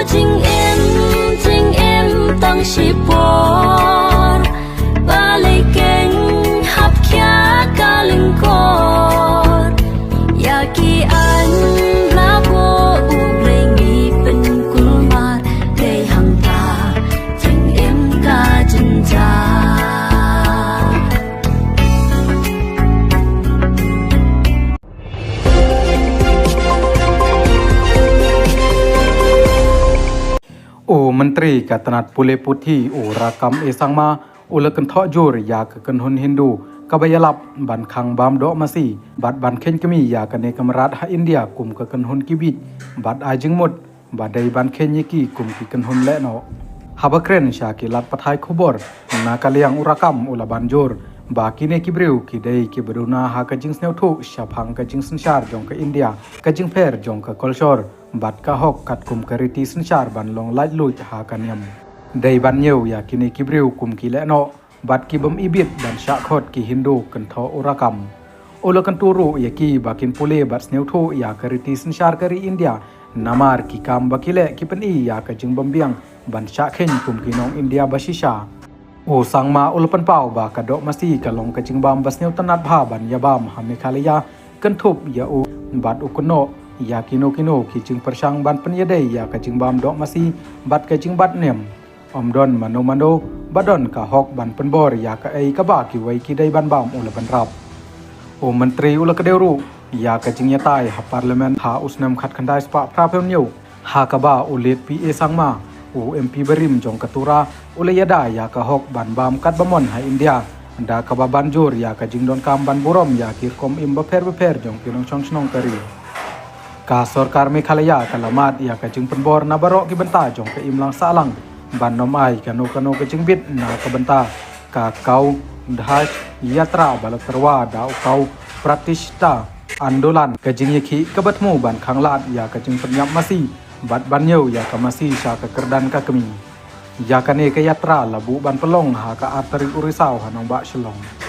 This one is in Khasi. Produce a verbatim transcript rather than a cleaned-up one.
Jingim, jingim tang shipor, balei kein hap khia ka lyngkor. Ïa ki aiñ la buh U Blei ngi pynkulmar, dei hangta jingim ka jynjar. U Myntri ka tnat pule puthi u Rakkam A Sangma u la kynthoh jur ïa ka kynhun Hindu kaba ïalap ban khang bam doh masi bad ban kheiñ kmie ïa kane ka mrad ha India kum ka kynhun ki bieit bad ai jingmut ba dei ban kheiñ ïa ki kum ki kynhun lehnoh. Haba kren sha ki lad pathai khubor na ka liang u Rakkam u la ban jur ba kine ki briew ki dei kiba duna ha ka jingsngewthuh shaphang ka jingsynshar jong ka India, ka jingpher jong ka kolshor bad ka hok katkum ka riti synshar ban long laitluid ha ka niam. Dei ban ñiew ïa kine ki briew kum ki lehnoh bad ki bym ibit ban shah khot ki Hindu, kynthoh u Rakkam. U la kyntu ruh ïa ki ba kin pule bad sngewthuh ïa ka riti synshar ka ri India namar ki kam ba ki leh ki pyni ïa ka jingbymbiang ban shah kheiñ kum ki nong India ba shisha. U Sangma u la pynpaw ba ka doh masi ka long ka jingbam ba sngewtynnat bha ban ïabam ha Meghalaya, kynthup ïa u bad u kynnoh ïa kino kino ki jingpyrshang ban pynïadei ïa ka jingbam doh masi bad ka jingbat niam. Ym don mano mano ba don ka hok ban pynbor ïa kaei kaba kiwei ki dei ban bam, u la bynrap. U Myntri u la kdew ruh ïa ka jingïatai ha Parliament ha u snem khatkhyndai spah phra phew hynñiew, ha kaba u Late P A Sangma, u M P barim jong ka Tura, u la ïada ïa ka hok ban bam katba mon ha India, da kaba ban jur ïa ka jingdonkam ban burom ïa ki rukom im bapher bapher jong ki nongshong shnong ka ri. Ka sorkar Meghalaya ka la mad ïa ka jingpynbor na baroh ki bynta jong ka imlang sahlang ban ym ai kano kano ka jingbit na ka bynta ka Cow Dahaj Yatra ba la tyrwa da u Cow Pratishtha Andolan, ka jingïakhih kaba thmu ban khanglad ïa ka jingpynïap masi bad ban ñiew ïa ka masi sha ka kyrdan ka kmie. Ïa kane ka yatra la buh ban pynlong ha ka ar tarik u Risaw ha nongbah Shillong.